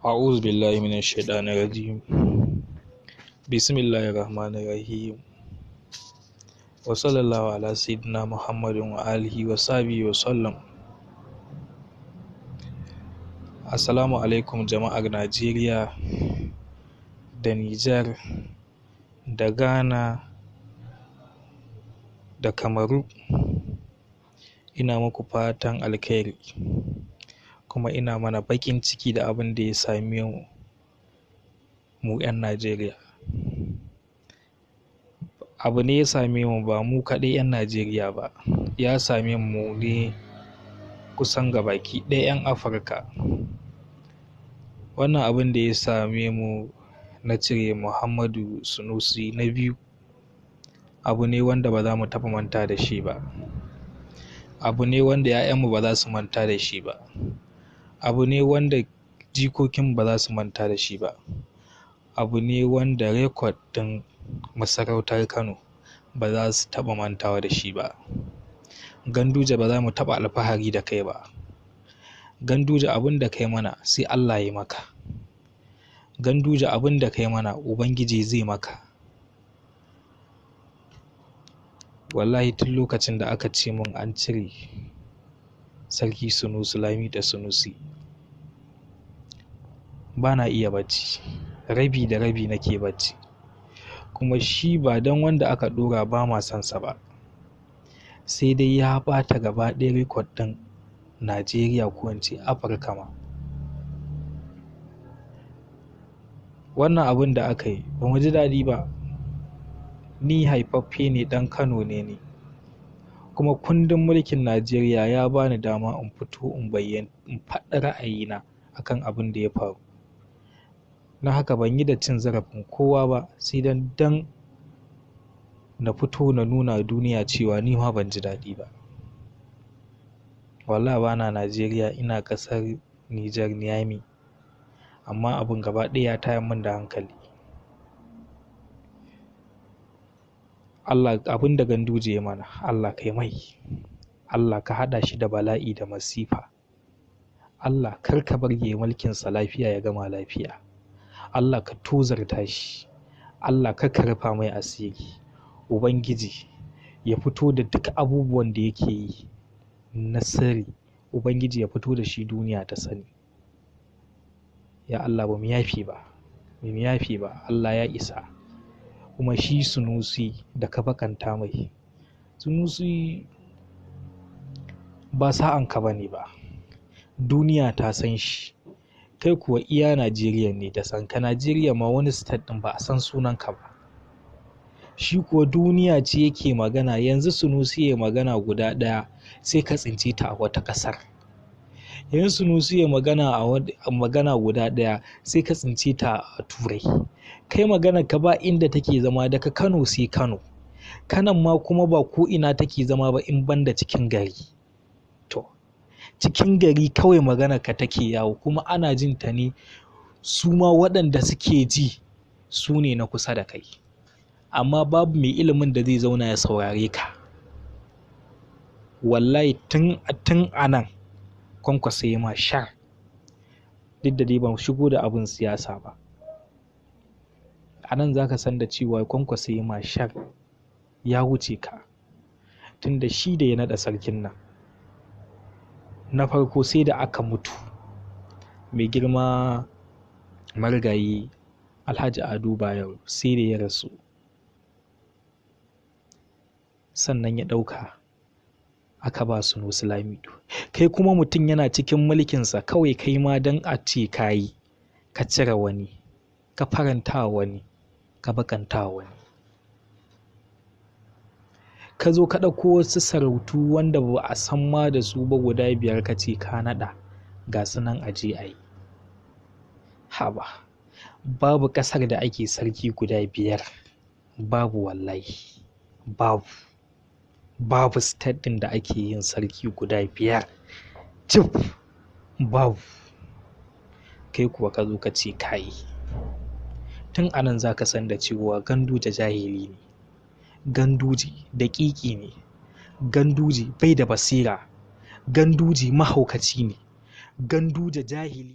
A'udhu billahi minash shaitanir rajim. Bismillahir rahmanir rahim. Wa sallallahu ala sayyidina Muhammadin wa alihi wa sahbihi wa sallam. Assalamu alaikum jama'ar Najeriya da Nijar da Ghana da Kamaru. Ina muku fatan alkhairi kuma ina mana baƙin ciki da abin da ya same mu, mu 'yan Najeriya. Abu ne ya same mu ba mu kaɗai 'yan Najeriya ba, ya same mu ne kusan gabaki ɗaya 'yan Afirka. Wannan abin da ya same mu na cire Muhammadu Sunusi na biyu abu ne wanda ba za mu taɓa manta da shi ba. Abu ne wanda 'ya'yanmu ba za su manta da shi ba. Abu ne wanda jikokinmu ba za su manta da shi ba. Abu ne wanda rekod ɗin masarautar Kano ba za su taɓa mantawa da shi ba. Ganduje ba za mu taɓa alfahari da kai ba. Ganduje abin da kai mana sai Allah ya maka. Ganduje abin da kai mana Ubangiji zai maka. Wallahi tun lokacin da aka ce mun an cire Sarki Sunusi Lamido Sunusi, ba na iya bacci. Rabi da rabi nake bacci. Kuma shi ba don wanda aka ɗora ba ma son sa ba. Sai dai ya ɓata gaba ɗaya rekod ɗin Najeriya ko in ce Afirka ma. Wannan abin da aka yi ba mu ji daɗi ba. Ni haifaffe ne ɗan Kano ne ni. Kuma kundin mulkin Najeriya ya ba ni dama in fito in bayyana, in faɗi ra'ayina akan abin da ya faru. Na haka ban yi da cin zarafin kowa ba sai dan na fito na nuna duniya cewa ni ma ban ji daɗi ba. Wallahi bana Najeriya, ina ƙasar Nijar Niamey. Amma abin gaba ɗaya ya tayar min da hankali. Allah, abin da Ganduje ya mana, Allah kai mai. Allah ka haɗa shi da bala'i da masifa. Allah kar ka bar ya yi mulkinsa lafiya ya gama lafiya. Allah ka tozarta shi. Allah kar ka rufa mai asiri. Ubangiji ya fito da duk abubuwan da yake yi na sirri. Ubangiji ya fito da shi duniya ta sani. Ya Allah ba mu yafe ba, ba mu yafe ba. Allah ya isa. Kuma shi Sunusi da ka bakanta mai, Sunusi ba sa'an ka bane ba. Duniya ta san shi. Kai kuwa iya Najeriya ne ta san ka. Najeriya ma wani state ɗin ba a san sunan ka ba. Shi kuwa duniya ce yake magana. Yanzu Sunusi ya magana guda ɗaya sai ka tsince ta a wata ƙasar. Yanzu Sunusi ya magana a magana guda ɗaya sai ka tsince ta a Turai. Kai magana ka ba inda take zama daga Kano sai Kano. Kanon ma kuma ba ko ina take zama ba in banda cikin gari. To, cikin gari kawai magana ka take yawo kuma ana jin ta ne. Su ma waɗanda suke ji su ne na kusa da kai. Amma babu mai ilimin da zai zauna ya saurare ka. Wallahi tun anan Kwankwaso ya ma shar. Duk da dai ban shigo da abin siyasa ba. A nan za ka san da cewa Kwankwaso ya ma shar ya wuce ka. Tun da shi da ya naɗa sarkin nan. Na farko sai da aka mutu. Mai girma marigayi Alhaji Ado Bayero sai da ya rasu. Sannan ya ɗauka aka ba Sunusi Lamido. Kai kuma mutum yana cikin mulkinsa kawai kai ma don a ce ka yi, ka cire wani, ka faranta wani, ka bakanta wani. Ka zo ka ɗauko wasu sarautu wanda ba a san ma da su ba guda biyar ka ce ka naɗa ga su nan a je a yi. Haba, babu ƙasar da ake sarki guda biyar. Babu wallahi. Babu. Babu state ɗin da ake yin sarki guda biyar. Cif! Babu. Kai kuwa ka zo ka ce ka yi. Tun anan za ka san da cewa Ganduje jahili ne. Ganduje daƙiƙi ne. Ganduje bai da basira. Ganduje mahaukaci ne. Ganduje jahili.